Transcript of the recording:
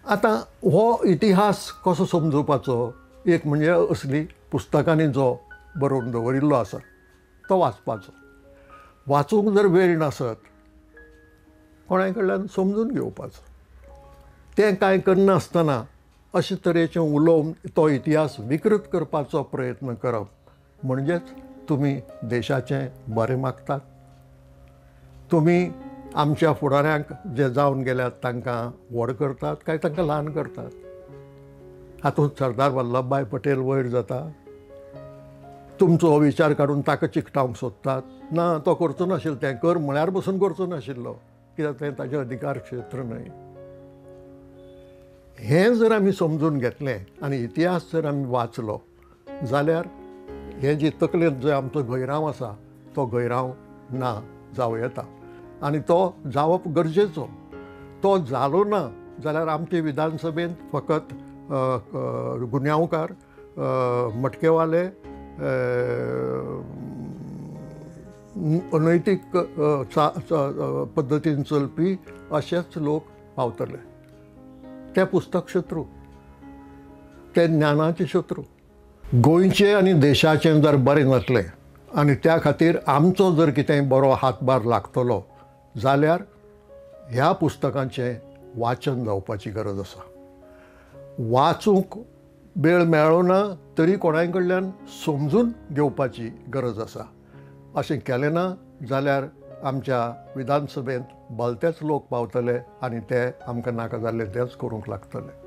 आतां हो इतिहास कसो समजुपाचो? एक म्हणजे असली पुस्तकांनी जो बरोवन दवरिल्लो आसा तो वाचपाचो. वाचूंक जर वेळ नासत कोणाय कडल्यान समजून घेवपाचो. तें कांय करनासतना अशे तरेचें उलोवन तो इतिहास विकृत करपाचो प्रयत्न करप म्हणजेच तुमी देशाचें बरें मागतात. तुमी आमच्या फुडाऱ्यांक जे जावन गेल्यात तांकां व्हड करतात काय तांकां ल्हान करतात? हातूंत सरदार वल्लभभाई पटेल वयर जाता. तुमचो हो विचार काडून ताका चिकटावंक सोदतात. ना, तो करचो नाशिल्लो, तें कर म्हळ्यार बसून करचो नाशिल्लो, कित्याक तें ताजें अधिकार क्षेत्र न्हय. हें जर आमी समजून घेतलें आनी इतिहास जर आमी वाचलो जाल्यार हें जी तकलेंत जो आमचो गैरांव आसा तो गैरांव ना जावं येता आनी तो जावप गरजेचो. तो जालो ना जाल्यार आमचे विधानसभेंत फकत गुन्यांवकार, मटकेवाले, अनैतीक पद्दतीन चलपी अशेच लोक पावतले. ते पुस्तक शत्रू, ते ज्ञानाचे शत्रू. गोंयचें आनी देशाचें जर बरें जातलें आनी त्या खातीर आमचो जर कितेंय बरो हातभार लागतलो जाल्यार ह्या पुस्तकांचें वाचन जावपाची गरज आसा. वाचूंक वेळ मेळ्ळो ना तरी कोणाय कडल्यान समजून घेवपाची गरज आसा. अशें केलें ना जाल्यार आमच्या विधानसभेंत भलतेच लोक पावतले आनी ते आमकां नाका जाल्ले तेंच करूंक लागतले.